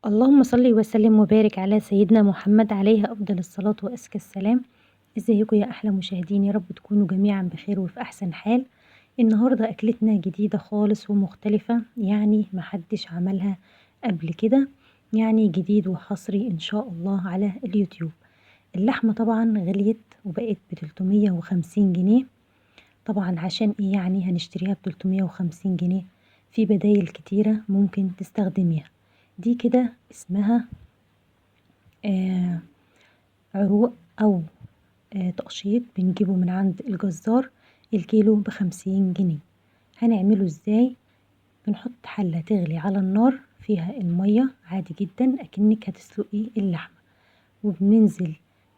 اللهم صل وسلم وبارك على سيدنا محمد عليه أفضل الصلاة وأزكى السلام. ازيكم يا أحلى مشاهدين؟ يا رب تكونوا جميعا بخير وفي أحسن حال. النهاردة أكلتنا جديدة خالص ومختلفة، يعني محدش عملها قبل كده، يعني جديد وحصري إن شاء الله على اليوتيوب. اللحمة طبعا غليت وبقت ب350 جنيه. طبعا عشان ايه يعني هنشتريها ب350 جنيه؟ في بدايل كتيرة ممكن تستخدميها. دي كده اسمها عروق أو تقشيط، بنجيبه من عند الجزار، الكيلو ب50 جنيه. هنعمله ازاي؟ بنحط حلة تغلي على النار فيها المية عادي جدا اكنك هتسلقي اللحمة، وبننزل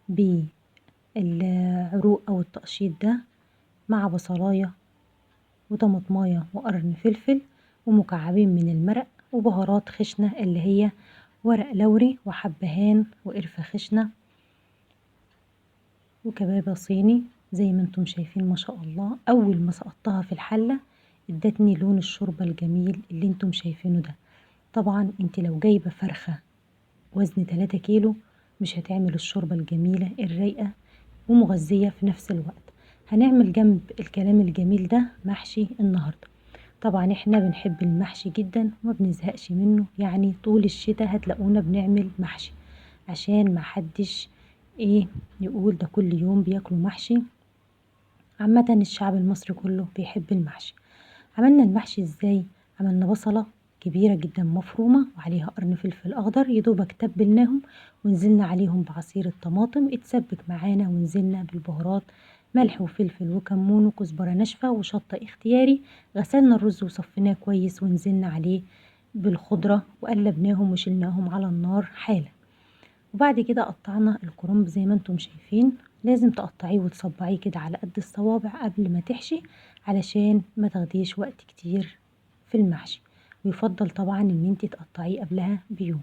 بالعروق او التقشيط ده مع بصلاية وطماطماية وقرن فلفل ومكعبين من المرق وبهارات خشنة اللي هي ورق لوري وحبهان وقرفة خشنة وكبابة صيني زي ما انتم شايفين ما شاء الله. اول ما سقطتها في الحلة ادتني لون الشوربة الجميل اللي انتم شايفينه ده. طبعا انت لو جايبة فرخة وزن 3 كيلو مش هتعمل الشوربة الجميلة الرايقة ومغذية في نفس الوقت. هنعمل جنب الكلام الجميل ده محشي النهاردة. طبعا احنا بنحب المحشي جدا وما بنزهقش منه، يعني طول الشتاء هتلاقونا بنعمل محشي عشان ما حدش يقول ده كل يوم بياكلوا محشي. عامة الشعب المصري كله بيحب المحشي. عملنا المحشي ازاي؟ عملنا بصلة كبيرة جدا مفرومة وعليها قرن فلفل اخضر، يدوبك تبلناهم ونزلنا عليهم بعصير الطماطم اتسبك معانا، ونزلنا بالبهارات ملح وفلفل وكمون وكزبرة ناشفة وشطة اختياري. غسلنا الرز وصفيناه كويس ونزلنا عليه بالخضرة وقلبناهم وشلناهم على النار حالا. وبعد كده قطعنا الكرنب زي ما انتم شايفين، لازم تقطعيه وتصبعيه كده على قد الصوابع قبل ما تحشي علشان ما تاخديش وقت كتير في المحشي، ويفضل طبعا ان انتي تقطعيه قبلها بيوم.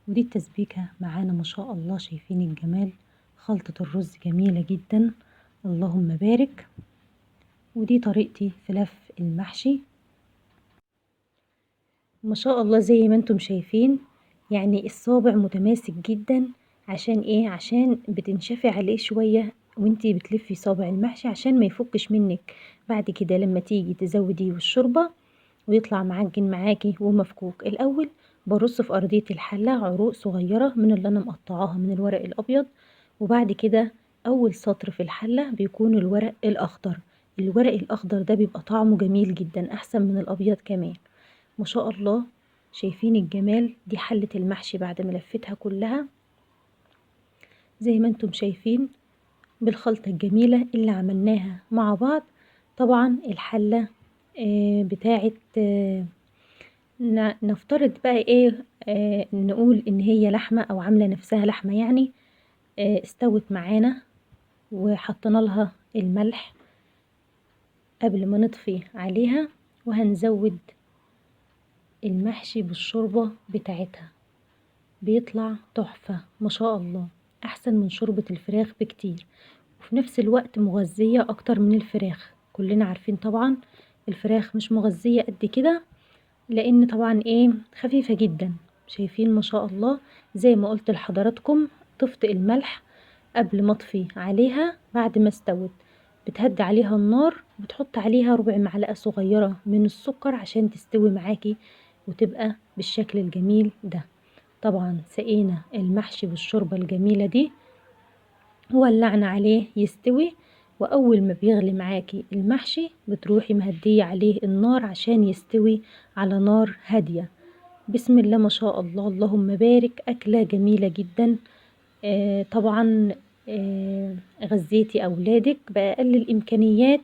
ودي التسبيكة معانا ما شاء الله، شايفين الجمال، خلطة الرز جميلة جدا اللهم بارك. ودي طريقتي في لف المحشي ما شاء الله زي ما انتم شايفين، يعني الصابع متماسك جدا. عشان ايه؟ عشان بتنشفي عليه شوية وانتي بتلفي صابع المحشي عشان ما يفكش منك بعد كده لما تيجي تزوديه بالشوربة ويطلع معجن معاكي ومفكوك. الاول برص في ارضية الحلة عروق صغيرة من اللي انا مقطعاها من الورق الابيض، وبعد كده اول سطر في الحلة بيكون الورق الاخضر. الورق الاخضر ده بيبقى طعمه جميل جدا، احسن من الابيض كمان ما شاء الله. شايفين الجمال؟ دي حلة المحشي بعد ما لفتها كلها زي ما انتم شايفين بالخلطة الجميلة اللي عملناها مع بعض. طبعا الحلة بتاعت نفترض بقى ايه، نقول ان هي لحمة او عاملة نفسها لحمة يعني، استوت معانا وحطينا لها الملح قبل ما نطفي عليها، وهنزود المحشي بالشوربة بتاعتها، بيطلع تحفة ما شاء الله، احسن من شوربة الفراخ بكتير، وفي نفس الوقت مغذية اكتر من الفراخ. كلنا عارفين طبعا الفراخ مش مغذية قد كده، لان طبعا خفيفة جدا. شايفين ما شاء الله؟ زي ما قلت لحضراتكم طفت الملح قبل ما اطفي عليها بعد ما استوت، بتهدي عليها النار وبتحط عليها ربع معلقة صغيرة من السكر عشان تستوي معاكي وتبقى بالشكل الجميل ده. طبعا سقينا المحشي بالشوربة الجميلة دي وولعنا عليه يستوي، وأول ما بيغلي معاكي المحشي بتروحي مهدية عليه النار عشان يستوي على نار هادية. بسم الله ما شاء الله اللهم بارك، أكلة جميلة جدا. طبعا، غذيتي أولادك بأقل الإمكانيات.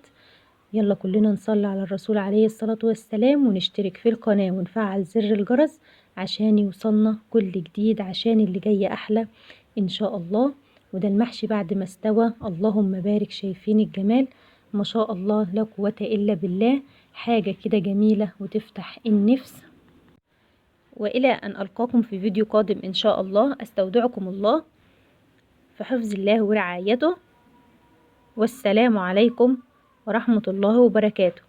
يلا كلنا نصلي على الرسول عليه الصلاة والسلام، ونشترك في القناة ونفعل زر الجرس عشان يوصلنا كل جديد، عشان اللي جاي أحلى إن شاء الله. وده المحشي بعد ما استوى اللهم بارك، شايفين الجمال ما شاء الله لا قوة إلا بالله، حاجة كده جميلة وتفتح النفس. وإلى أن ألقاكم في فيديو قادم إن شاء الله، أستودعكم الله في حفظ الله ورعايته، والسلام عليكم ورحمة الله وبركاته.